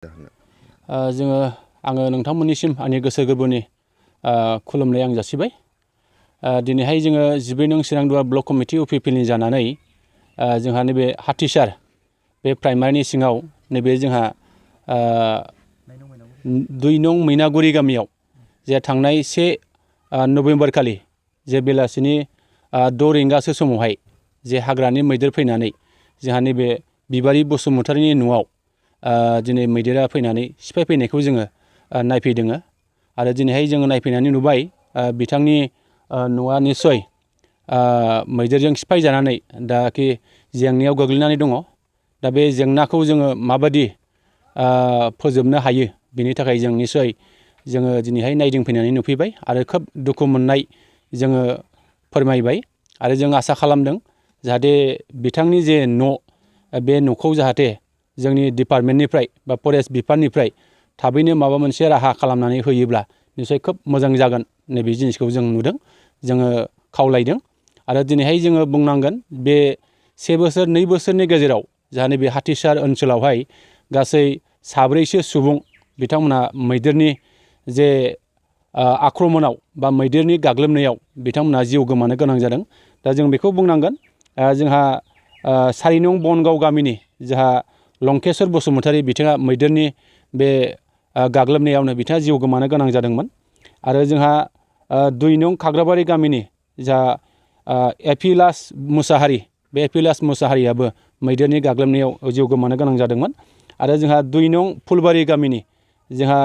आङो नोंथांमोननिसिम आंनि गोसो गोरबोनि खुलुमनाय आं जासिबाय। दिनैहाय जोङो 14 नं चिरांदुवार ब्लक कमिटि UPPनि जानानै जोंहा नैबे हाथिसार बे प्राइमारिनि सिङाव नैबे जोंहा 2 नं मैनागुरि गामियाव जे थांनाय 1 नभेम्बर खालि जे बेलासिनि 6 रिंगासो समावहाय जे हाग्रानि मैदेर फैनानै जोंहा नैबे बिबारि बसुमतारीनि न'आव दिनै मैदेरा फैनानै सिफाय फैनायखौ जोङो नायफैदों आरो दिनैहाय जोङो नायफैनानै नुबाय बिथांनि न'आ निस्सय मैदेरजों सिफाय जानानै दाखि जेंनायाव गोग्लैनानै दङ। दा बे जेंनाखौ जोङो माबादि फोजोबनो हायो बेनि थाखाय जों निस्सय जोङो दिनैहाय नायदिंफैनानै नुफैबाय आरो खोब दुखु मोननाय जोङो फोरमायबाय आरो जों आसा खालामदों जाहाथे बिथांनि जे न' बे न'खौ जाहाथे जोंनि डिपार्टमेन्टनिफ्राय बा फरेस्ट बिफाननिफ्राय थाबैनो माबा मोनसे राहा खालामनानै होयोब्ला निस्सय खोब मोजां जागोन नैबे जिनिसखौ जों नुदों, जोङो खावलायदों आरो दिनैहाय जोङो बुंनांगोन बे 1 बोसोर 2 बोसोरनि गेजेराव जाहा नैबे हाथिसार ओनसोलावहाय गासै 7सो सुबुं बिथांमोनहा मैदेरनि जे आक्रमणआव बा मैदेरनि गाग्लोबनायाव बिथांमोनहा जिउ गोमानो गोनां जादों। दा जों बेखौ बुंनांगोन जोंहा 4 नं बनगाव गामिनि जोंहा लंकेश्वर बसुमतारी बिथाङा मैदेरनि बे गाग्लोबनायावनो बिथाङा जिउ गोमानो गोनां जादोंमोन आरो जोंहा 2 नं खाग्राबारि गामिनि जा एपिलास मुसाहारि बे एपिलास मुसाहारियाबो मैदेरनि गाग्लोबनायाव जिउ गोमानो गोनां जादोंमोन आरो जोंहा 2 नं फुलबारि गामिनि जोंहा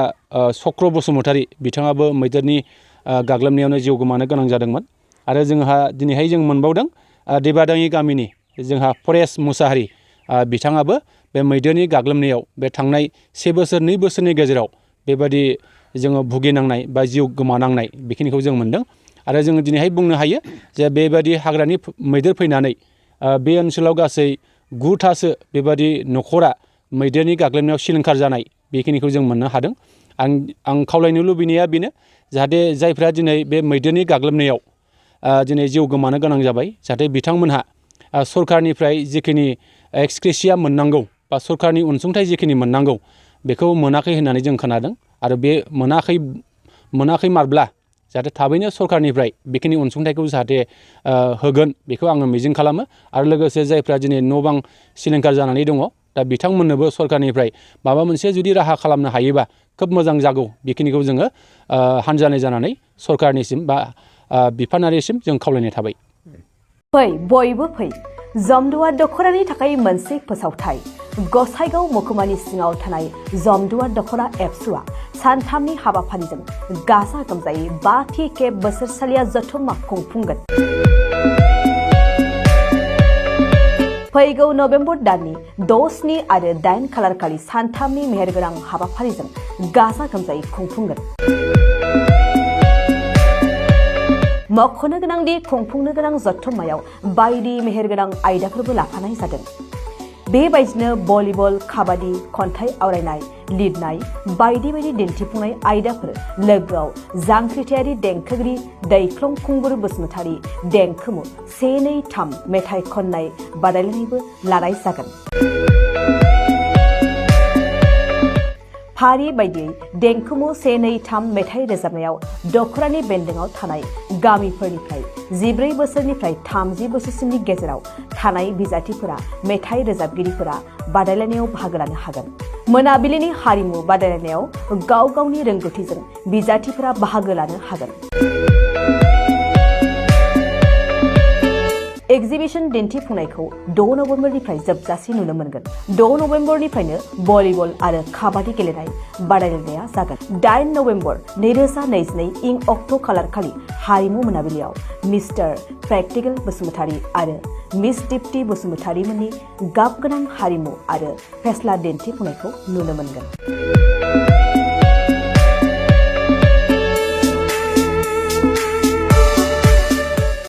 चक्र बसुमतारी बिथाङाबो मैदेरनि गाग्लोबनायावनो जिउ गोमानो गोनां जादोंमोन आरो जोंहा दिनैहाय जों मोनबावदों देबादाङि गामिनि जोंहा फरेस्ट मुसाहारि बिथाङाबो बे मैदेरनि गाग्लोबनायाव बे थांनाय 1 बोसोर 2 बोसोरनि गेजेराव बेबायदि जोङो भुगिनांनाय बा जिउ गोमानांनाय बेखिनिखौ जों मोनदों आरो जोङो दिनैहाय बुंनो हायो जे बेबायदि हाग्रानि मैदेर फैनानै बे ओनसोलाव गासै 9थासो बेबायदि न'खरा मैदेरनि गाग्लोबनायाव सिलिंखार जानाय बेखिनिखौ जों मोननो हादों। आं खावलायनो लुबैनाया बेनो जाहाथे जायफ्रा दिनै बे मैदेरनि गाग्लोबनायाव दिनै जिउ गोमानो गोनां जाबाय जाहाथे बिथांमोनहा सरकारनिफ्राय जिखिनि एक्सक्रेसिया मोननांगौ बा सरकारनि अनसुंथाइ जिखिनि मोननांगौ बेखौ मोनाखै होननानै जों खोनादों आरो बे मोनाखै मारब्ला जाहाथे थाबैनो सरकारनिफ्राय बेखिनि अनसुंथाइखौ जाहाथे होगोन बेखौ आङो मिजिं खालामो आरो लोगोसे जायफ्रा दिनै न' बां सिलिंखार जानानै दङ दा बिथांमोननोबो सरकारनिफ्राय माबा मोनसे जुदि राहा खालामनो हायोबा खोब मोजां जागौ बेखिनिखौ जोङो हानजानि जानानै सरकारनिसिम बा बिफानारिसिम जों खावलायनाय थाबाय। फै बयबो फै जमदुवार दख'रानि थाखाय मोनसे फोसावथाय गसाइगाव महकुमानि सिङाव थानाय जमदुवार दख'रा एबसुआ सानथामनि हाबाफारिजों गाजा गोमजायै 5थि खेब बोसोरसालिया जथुम्मा खुंफुंगोन। फैगौ नभेम्बर दाननि 6, 7 आरो 8 खालारखालि सानथामनि मेहेरगोनां हाबाफारिजों गाजा गोमजायै खुंफुंगोन। मख'नो गोनांदि खुंफुंनो गोनां जथुम्मायाव बायदि मेहेरगोनां आयदाफोरबो लाफानाय जादों। बेबायदिनो भलिबल, काबादि, खन्थाइ आवरायनाय, लिरनाय बायदि दिन्थिफुंनाय आयदाफोर लोगोआव जांख्रिथायारि देंखोगिरि दैख्लं खुंगुर बसुमतारी देंखोमु 1, 2, 3 मेथाइ खननाय बादायलायनायबो लानाय जागोन। फारि बायदियै देंखोमु 1, 2, 3 मेथाइ रोजाबनायाव दख'रानि बेन्दोङाव थानाय गामिफोरनिफ्राय 14 बोसोरनिफ्राय 30 बोसोरसिमनि गेजेराव थानाय बिजाथिफोरा मेथाइ रोजाबगिरिफोरा बादायलायनायाव बाहागो लानो हागोन। मोनाबिलिनि हारिमु बादायलायनायाव गाव गावनि रोंगौथिजों बिजाथिफोरा बाहागो लानो हागोन। एक्जिबिशन दिन्थिफुंनायखौ 6 नभेम्बरनिफ्राय जोबजासे नुनो मोनगोन। 6 नभेम्बरनिफ्रायनो भलिबल आरो काबादि गेलेनाय बादायलायनाया जागोन। 8 नभेम्बर 2022 इं अक्ट' खालारखालि हारिमु मोनाबिलियाव मिस्टार प्रेक्टिकेल बसुमतारी आरो मिस दीप्ति बसुमतारी मोननि गाब गोनां हारिमु आरो फेस्ला दिन्थिफुंनायखौ नुनो मोनगोन।